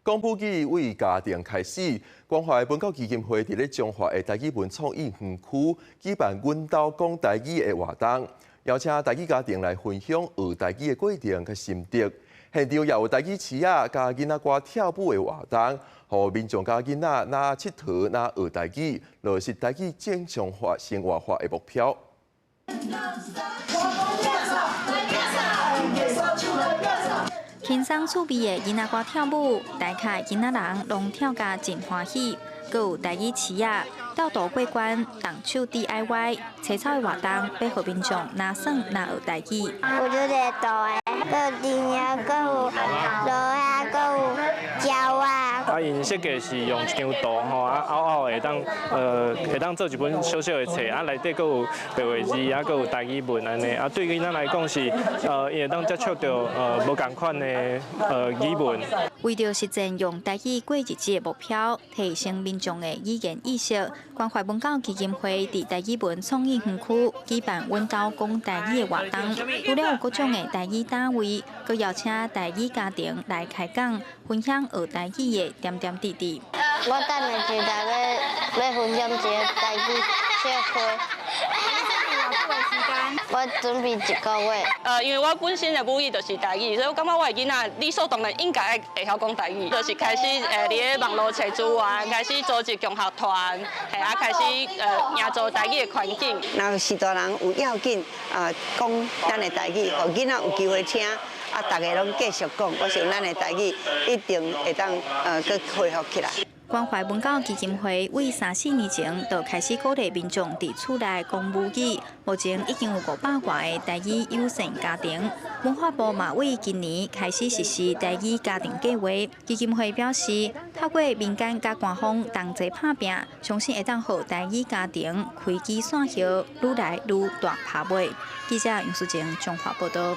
講母語為家庭開始，關懷文教基金會佇咧彰化的台語文創意園區舉辦阮兜講台語的活動，邀請台語家庭來分享學台語的過程佮心得。現場也有台語詞仔佮囡仔歌跳舞的活動，予民眾佮囡仔若𨑨迌若學台語，落實台語正常化、生活化的目標。輕鬆趣味的囡仔歌跳舞，台下囡仔人攏跳甲真歡喜。閣有台語詞仔，鬥圖過關，動手 DIY，切草的活動，欲予民眾若耍若學台語。有這個圖的，閣有電影，閣有螺仔，閣有鳥仔。啊，𪜶設計是用一張圖吼，啊，拗拗會當做一本小小的冊，啊，內底閣有白話字，啊，閣有台語文按呢，啊，對囡仔來講是，伊會當接觸著無仝款的語文。為著實踐用台語過日子的目標，提升民眾的語言意識，關懷文教基金會佇台語文創意園區舉辦阮兜講台語的活動，除了有各種的台語單位，閣邀請台語家庭來開講，分享學台語的點點滴滴。我等下就來欲分享一个台語笑話。我準備一個月。因為我本身的母語就是台語，所以我感覺我的囡仔理所當然應該會曉講台語。就是開始佇咧網路揣資源，開始組織共學團，係啊，開始營造台語的環境。若是大人有要緊啊，講咱的台語，予囡仔有機會聽，啊，逐家攏繼續講，我想咱的台語一定會當閣恢復起來。關懷文教基金會為三四年前就開始鼓勵民眾佇厝內講母語，目前已經有500外个台語友善家庭。文化部嘛為今年開始實施台語家庭計劃，基金會表示，透過民間佮官方同齊拍拚，相信會當予台語家庭開枝散葉，愈來愈大拍尾。記者楊淑靜彰化報導。